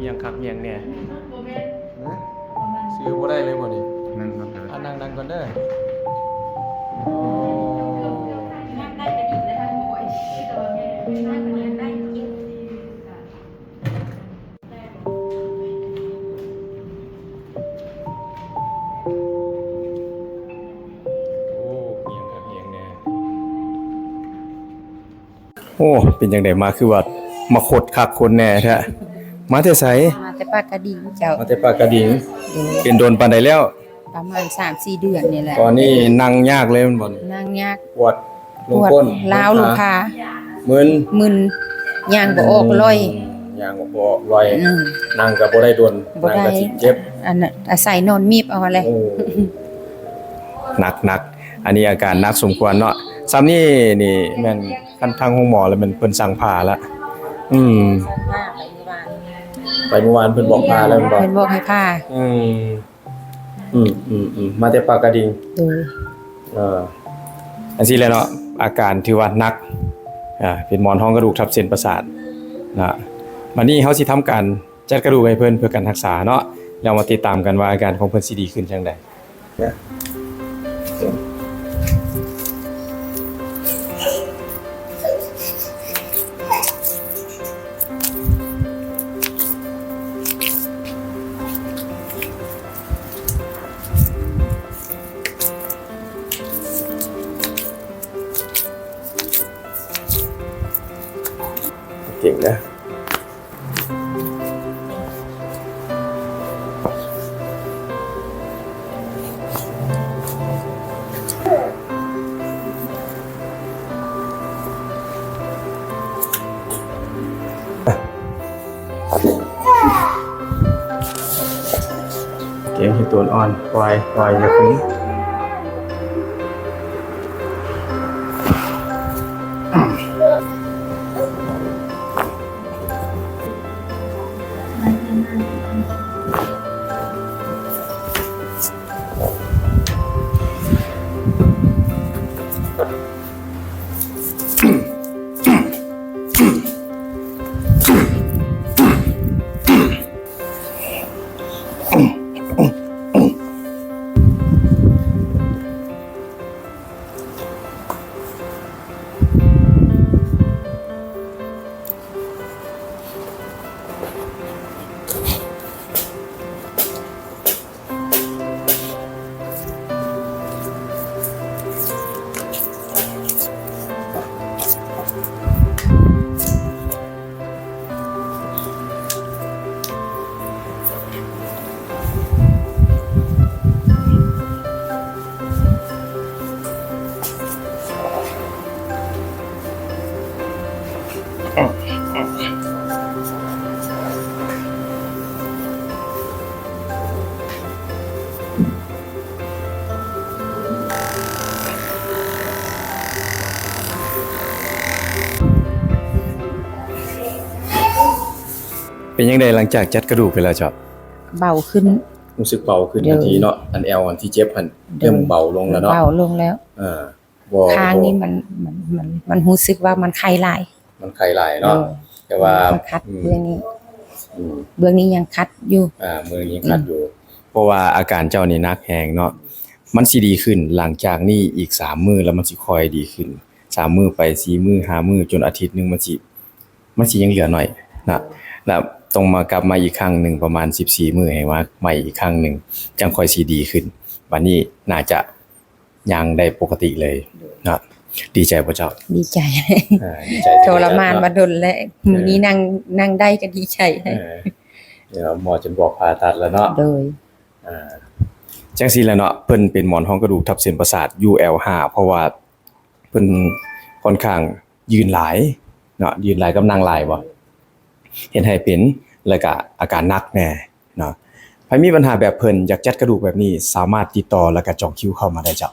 ຫຍັງຄັກຫຍັງແນ່? ຮະ? ຊື່ບໍ່ໄດ້ເລີຍບໍ່ນີ້? ນັ່ງກ່ອນເດີ ອ່າ ນັ່ງໆກ່ອນເດີ. ໂອ້ ໂອ້ ຫຍັງຄັກຫຍັງແນ່? ໂອ້ ເປັນຈັ່ງໃດມາ ຄືວ່າມາຄົດຄັກຄົນແນ່ແທ້? ມາແຕ່ໃສ? ມາແຕ່ປາກກະດິງເຈົ້າ. ມາແຕ່ປາກກະດິງ. ໂດຍ. ເປັນດົນປານໃດແລ້ວ? ປະມານສາມສີ່ເດືອນນີ້ແຫຼະ. ຕອນນີ້ນັ່ງຍາກເລີຍແມ່ນບໍ່? ນັ່ງຍາກ. ປວດລົງກົ້ນ ປວດລ້າວລົງຂາ ມຶນ ມຶນ ຍ່າງບໍ່ອອກລ່ອຍ. ອືມ ຍ່າງບໍ່ອອກລ່ອຍ. ອືມ ນັ່ງກໍບໍ່ໄດ້ດົນ ບໍ່ໄດ້ ນັ່ງກໍຊິເຈັບ. ອັນນັ້ນ ອາໄສນອນມີບເອົາຫັ້ນແຫຼະ. ໂອ້ ໜັກໆ ອັນນີ້ອາການໜັກສົມຄວນເນາະ. ສ່ຳນີ້ນີ້ແມ່ນ ຄັນທາງໂຮງໝໍແລ້ວແມ່ນເພິ່ນສັ່ງຜ່າລະ. ອືມ ໄປມື້ວານເພິ່ນບອກຜ່າແລ້ວແມ່ນບໍ່? ເພິ່ນບອກໃຫ້ຜ່າ. ອືມ ອືມໆໆ ມາແຕ່ປາກກະດິງ. ໂດຍ. ເອີ ຈັ່ງຊີ້ແຫຼະເນາະ ອາການຖືວ່າໜັກ ອ່າ ເປັນໝອນຮອງກະດູກທັບເສັ້ນປະສາດນະ. ບັດນີ້ເຮົາຊິທຳການຈັດກະດູກໃຫ້ເພິ່ນເພື່ອການຮັກສາເນາະ ແລ້ວມາຕິດຕາມກັນວ່າອາການຂອງເພິ່ນຊິດີຂຶ້ນຈັ່ງໃດ. ເກັ່ງເດີ. ເກັບເຫັດໂຕນອ່ອນ ປ່ອຍ ປ່ອຍຢ່າຂຶ້ນ. ເປັນຈັ່ງໃດຫຼັງຈາກຈັດກະດູກໄປແລ້ວເຈົ້າ? ເບົາຂຶ້ນ. ຮູ້ສຶກເບົາຂຶ້ນທັນທີເນາະ. ໂດຍ. ອັນແອວອັນທີ່ເຈັບຫັ້ນ ໂດຍ ເລີ່ມເບົາລົງແລ້ວເນາະ. ເບົາລົງແລ້ວ. ເອີ ບໍ່ ຂ້າງນີ້ ບໍ່ ມັນ ມັນ ມັນ ມັນຮູ້ສຶກວ່າມັນໄຄຫຼາຍ. ມັນໄຄຫຼາຍເນາະ. ໂດຍ. ແຕ່ວ່າ ມັນຂັດ ອືມ ເບື້ອງນີ້ ອືມ ເບື້ອງນີ້ຍັງຂັດຢູ່. ອ່າ ເບື້ອງນີ້ຍັງຂັດຢູ່. ອືມ ເພາະວ່າອາການເຈົ້ານີ້ໜັກແຮງເນາະ. ມັນຊິດີຂຶ້ນ ຫຼັງຈາກນີ້ອີກສາມມື້ ແລ້ວມັນຊິຄ່ອຍດີຂຶ້ນ. ສາມມື້ໄປ ສີ່ມື້ ຫ້າມື້ ຈົນອາທິດໜຶ່ງ ມັນຊິ ມັນຊິຍັງເຫຼືອໜ້ອຍນະ ແລ້ວຕ້ອງມາກັບມາອີກຄັ້ງໜຶ່ງ ປະມານສິບສີ່ມື້ ໃຫ້ມາໃໝ່ອີກຄັ້ງໜຶ່ງ ຈັ່ງຄ່ອຍຊິດີຂຶ້ນ. ບັດນີ້ໜ້າຈະຍ່າງໄດ້ປົກກະຕິເລີຍເນາະ. ໂດຍ. ດີໃຈບໍ່ເຈົ້າ? ດີໃຈ. ເອີ ດີໃຈ. ທໍລະມານມາດົນແລ້ວ ເອີ ມື້ນີ້ນັ່ງ ນັ່ງໄດ້ກໍດີໃຈ. ເອີ ເອີ ໝໍຈົນບອກຜ່າຕັດແລ້ວເນາະ. ໂດຍ. ອ່າ ຈັ່ງຊີ້ແຫຼະເນາະ ເພິ່ນເປັນໝອນຮອງກະດູກທັບເສັ້ນປະສາດ ຢູແອລຫ້າ ເພາະວ່າເພິ່ນຂ້ອນຂ້າງ ຢືນຫຼາຍເນາະ ຢືນຫຼາຍກັບນັ່ງຫຼາຍບໍ່ ເຮັດໃຫ້ເປັນ ແລ້ວກະອາການໜັກແດ່ເນາະ. ໃຜມີບັນຫາແບບເພິ່ນ ຢາກຈັດກະດູກແບບນີ້ ສາມາດຕິດຕໍ່ ແລ້ວກະຈອງຄິວເຂົ້າມາໄດ້ເຈົ້າ.